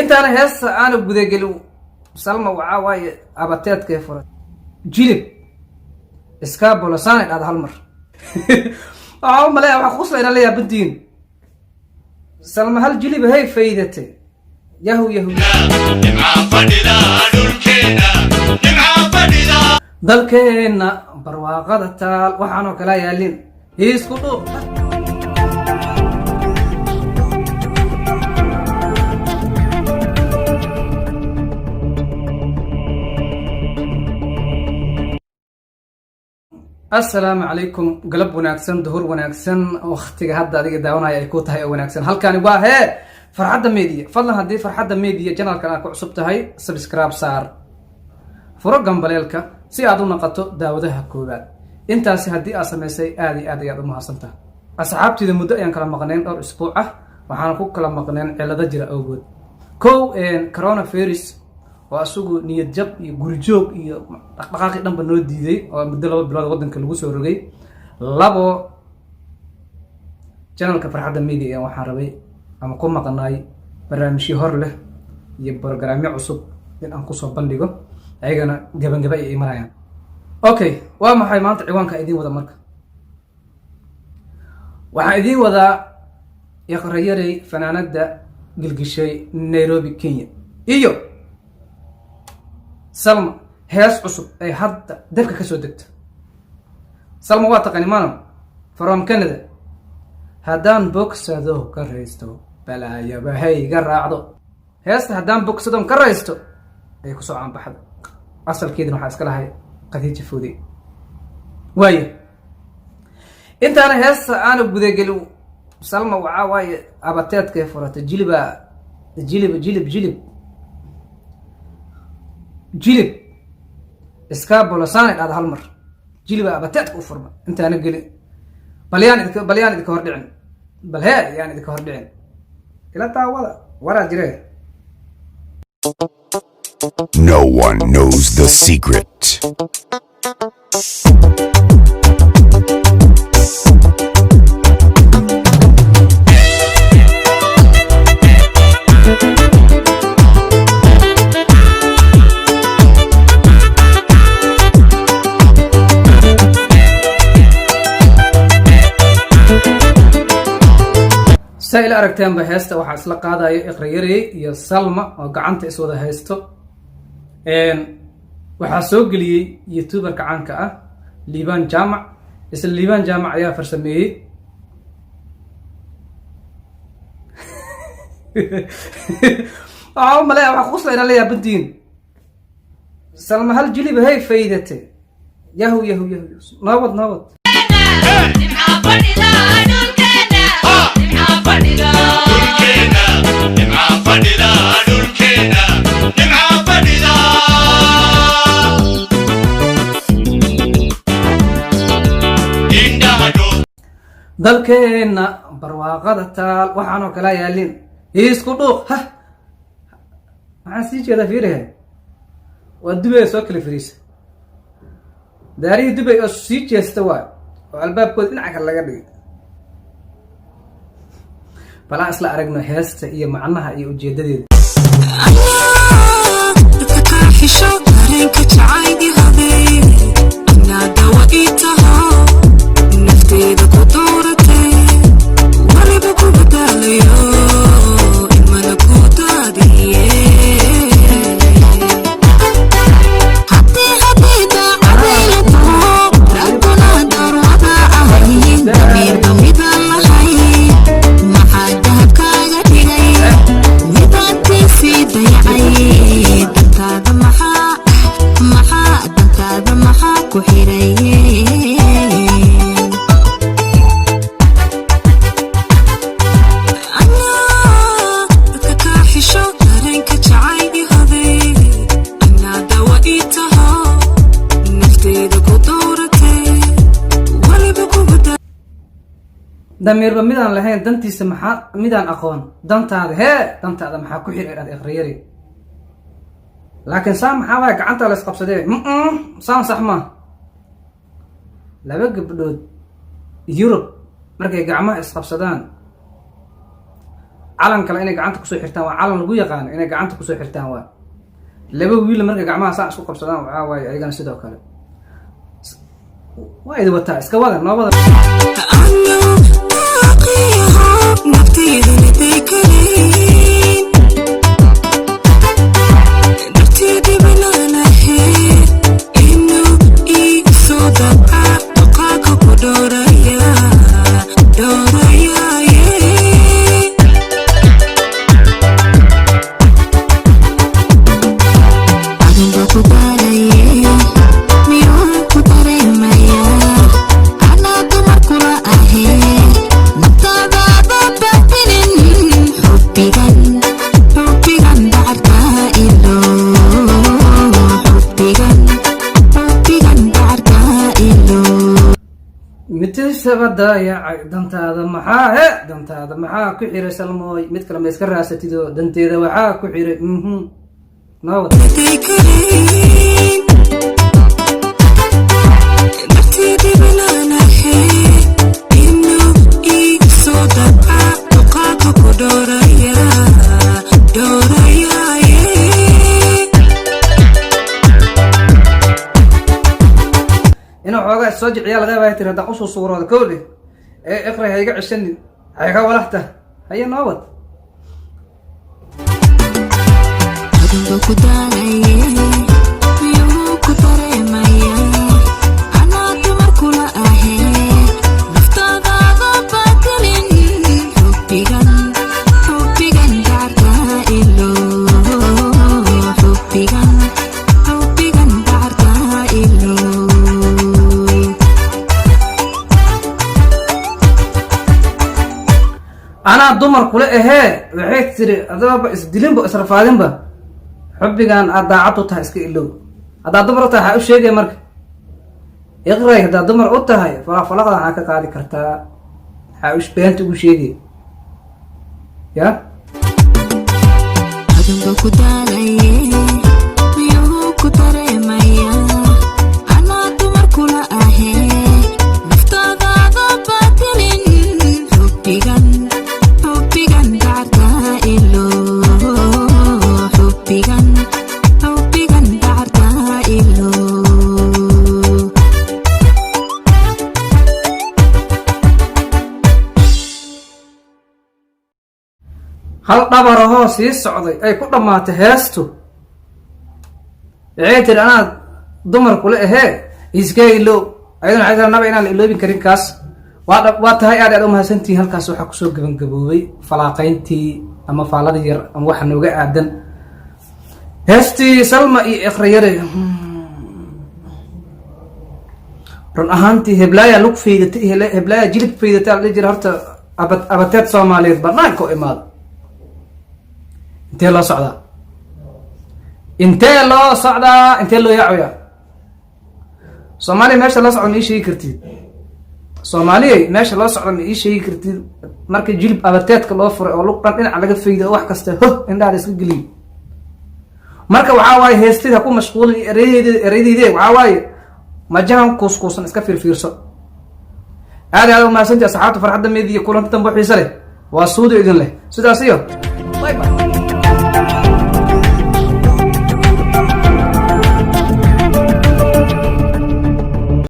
Intaana heesta aana gudagelin, Salma waxaa waaye abateedkay furay, jilib iskaabolosaanay dhahda hal mar. Waxaa u maleeya waxaa qusla inaa la yaabantihiin. Salma hal jilib hay faydatay, yahu yahu. Dalkeenna barwaaqada taal, waxaanoo kalaa yaalin isku dhuuq. Assalaamu calaykum, galab wanaagsan, duhur wanaagsan, waktiga hadda adiga daawanaya ay ku tahay oo wanaagsan. Halkani waa hee Farxadda Media. Fadlan, haddii Farxadda Media channelkan aad ku cusub tahay, subscribe saar, furo gambaleelka si aad u noqoto daawadaha koowaad. Intaasi haddii aad samaysay, aad iyo aad ayaad u mahadsantaha. Asxaabtida, muddo ayaan kala maqnayn, dhowr isbuuc ah. Waxaana ku kala maqneen cilado jira awgood. Kow, coronavirus oo asugu niyad jab iyo gurijoog iyo dhaqdhaqaaqii dhanba noo diiday, oo muddo 2 bilood waddanka lagu soo rogay. Labo, channelka Farxadda Media ayaan waxaan rabay ama ku maqnaay barnaamijyo hor leh iyo programyo cusub in aan kusoo bandhigo, ayagana gabangaba ay imanayaan. Okay, waa maxay maanta ciwaanka idiin wada? Marka waxaan idiin wadaa Iqra Yarey, fanaanada gilgishay Nairobi, Kenya, iyo Salma, hees cusub ay hadda dabka ka soo degto. Salma waa taqani maano, from Canada. Haddaan bogsado ka raysto, balaayaba hayga raacdo. Heesta "Haddaan bogsadon ka raysto" ayay kusoo caanbaxda. Asalkeedina waxaa iska lahay Khadiija Foodey. Waaya, intaana heesta aana gudagelin, Salma waxaa waaye abateedkay furatay, jiliba jilib jilib jilib jilib iskaabolosaanay dhahda hal mar, jiliba abateedka u furma. Intaana gelin, bal yaan idinka hor dhicin, bal hee yaan idinka hor dhicin, ila daawada waraa jiree. No one knows the secret. Saa ila aragteenba, heesta waxaa isla qaadaya Iqrayarey iyo Salma oo gacanta iswada haysto. Waxaa soo geliyey youtuberka caanka ah Liibaan Jaamac. Isla Liibaan Jaamac ayaa farsameeyey. Waxaa u maleeya waxaa qusla inaa la yaabantihiin. Salma hal jilib hay faydatay, yahu yahu yahu. Noobad noobad. Nimcaa fadhida dhulkeena, nimcaa fadhida. Dhulkeena nimcaa fadhida, dhulkeena nimcaa fadhida. Indhaha dhul. Dalkeenna barwaaqada taal, waxaanoo kalaa yaalin isku dhuuq. Hah, maxaan sii jeedaa? Fiirihe, waa Dubay soo kala fariisa, daarihii Dubay oo sii jeesta waay, oo albaabkooda dhinaca kale laga dhigay. Bal aan isla aragno heesta iyo macnaha iyo ujeedadeeda. Dadka kaa xisho, dareenka jacayl i habee, anaa dawa ii taho, nafteeda ku dooratay, weliba ku badaalayo ilmana ku daadiye. Haddii daacadayla taho, ragguna darwada ahayn, damiirba midaan lahayn, maxaa dahabkaaga dhigay midaantiisii dayacay? Dantaada maxaa, maxaa dantaada maxaa ku xiray? Anaa dadka kaa xisho, dareenka jacayl i habee, anaa dawa ii taho, nafteeda ku dooratay, weliba ku bada. Damiirba midaan lahayn, dantiisa maxaa midaan aqoon, dantaada hee, dantaada maxaa ku xir idhahda Iqrayari. Laakiin saan maxaa waaya? Gacanta la isqabsadee, saan sax maa. Laba gabdhood Yurub markay gacmaha isqabsadaan. Calan kale inay gacanta kusoo xirtaan waa calan lagu yaqaano, inay gacanta kusoo xirtaan waa laba wiil. Markay gacmaha saa isku qabsadaan, waxaa waaye ayagana sidoo kale waa idi wataa. Iska wada, noo wada. Anuu baaqiyaho naftayda miday karayn dartii dhibanaanahe inuu ii soo dabca dhaqaaqa ku dhowraya dhowrayaye. Adunba ku daraye, miyuu ku dareemaya? Anaa dumar kula ahee, naftaadaada badinin. Xubbigan, xubbigan dacarka ilo, xubbigan, xubbigan dacarka ilo. Mitisaba daayacay dantaada maxaa he, dantaada maxaa ku xiray? Salmooy, mid kale ma iska raasatido? Danteeda waxaa ku xiray. Noo wada. Miday karayn dartii dhibanaanahe inuu ii soo dabca dhaqaaqa ku dhowraya dhowrayaye. Inuu xoogaa soo jiciyaa laga yaabaa, tiri haddaan usoo suurooda kowdhe ee Iqray ha iga ceshanin, ha iga walaxta. Haye, noo wad. Adunba ku daraye, miyuu ku dareemaya? Anaa dumar kula ahee, naftaadaada badelin. Xubbigan, xubbigan dacarka ilo, xubbigan, xubbigan dacarka ilo. Anaa dumar kule ahee, waxay tiri, adooba isdilinba israfaadinba, xubbigan aad daacad u tahay iska ilow. Haddaad dumar u tahay, waxaa u sheegaya marka Iqray, haddaad dumar u tahay, falaqfalaqda waxaa ka qaadi kartaa, waxaa u beenta ugu sheegaya ya. Adunba ku daraye, miyuu ku dareemaya? Anaa dumar kula ahee, naftaadaada badelin. Xubbigan, xubbigan dacarka ilo, xubbigan, xubbigan dacarka ilo. Hal dhabarahoo sii socday ay ku dhammaatay heestu. Waxay tiri anaa dumar kule ahee, iska ilow. Ayaduna waxay tiri naba inaan la iloobin karin. Kaas waa tahay. Aad aad u mahadsantihiin. Halkaas waxaa kusoo gebangaboobay falaaqayntii ama faaladii yar ama waxa nooga aadan heestii Salma iyo Iqrayare. Run ahaantii heblaaya lug faydatay, heblaaya jilib faydatay la dhihi jira. Horta abateed Soomaaliyeed banaanka u imaado. Intee loo socdaa? Intee loo socdaa? Intee loo yaacoyaa? Soomaaliya, meesha loo socda ma ii sheegi kartid? Soomaaliyay, meesha loo socda ma ii sheegi kartid? Marka jilib abateedka loo furay oo lug dhan dhinac laga faydo oo wax kasta hoh indhaha la iska geliyo. Marka waxaa waaye, heestid ha ku mashquulin ereydeed ereydeede. Waxaa waaye majahan kuuskuusan iska fiirfiirso. Aad aad u mahadsantii, asxaabta Farxadda Media. Kulanti dambe xiise leh, waa suudo idin leh sidaas iyo bye bye.